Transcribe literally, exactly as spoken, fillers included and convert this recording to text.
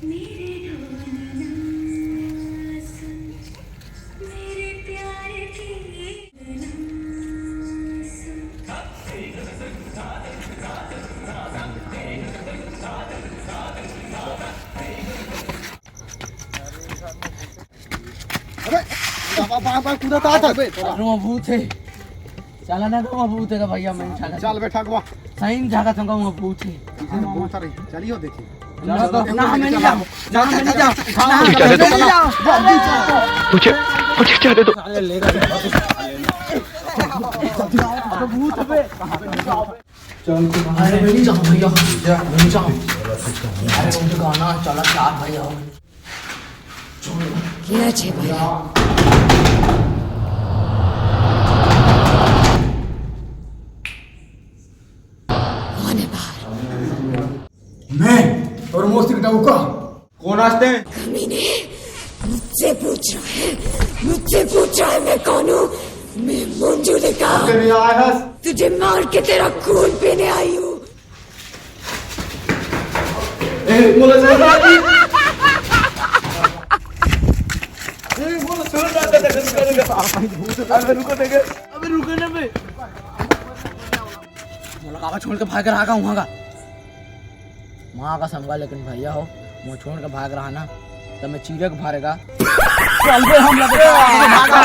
मेरे ढोलना सुन, मेरे प्यार की ढोलना सुन। अबे, बाबा, बाबा, कूदा था, था। अरे, वो भूत है। चला ना, तो वो भूत है भैया, मैं झाका। चल बे ठगवा। सही में झाका तुमका वो भूत है। अरे, भूत रही, चलियो देखी। ना, तो ना, हमें नहीं जाओ। ना, हमें नहीं जाओ। ना, हमें नहीं जाओ। मुझे, मुझे जाने दो। अरे, भूत है बे। अरे, मैं नहीं जाऊँ भैया। मैं नहीं जाऊँ। अरे, वो तो गाना चला, चार भाई आओ। क्या छे भैया? कौन है बाहर? मैं और मौसी का डौका। कौन आस्ते? कमीने, मुझसे पूछ रहा है, मुझसे पूछ रहा है मैं कौन हूँ? मैं मंजुलिका। तेरे आया है। तुझे मार के तेरा खून पीने आई हूँ। ए, बोला सुन रहा है। ए, बोला सुन रहा है, तेरे करेगा। अबे रुको, देखे। अबे रुको ना बे। मोला काका छोड़ के भाग रहा का वहाँ का। माँ का संगा, लेकिन भैया हो, वो छोड़ के भाग रहा ना, तो मैं चीरे के भारेगा। चल बे, हम लगे भागा।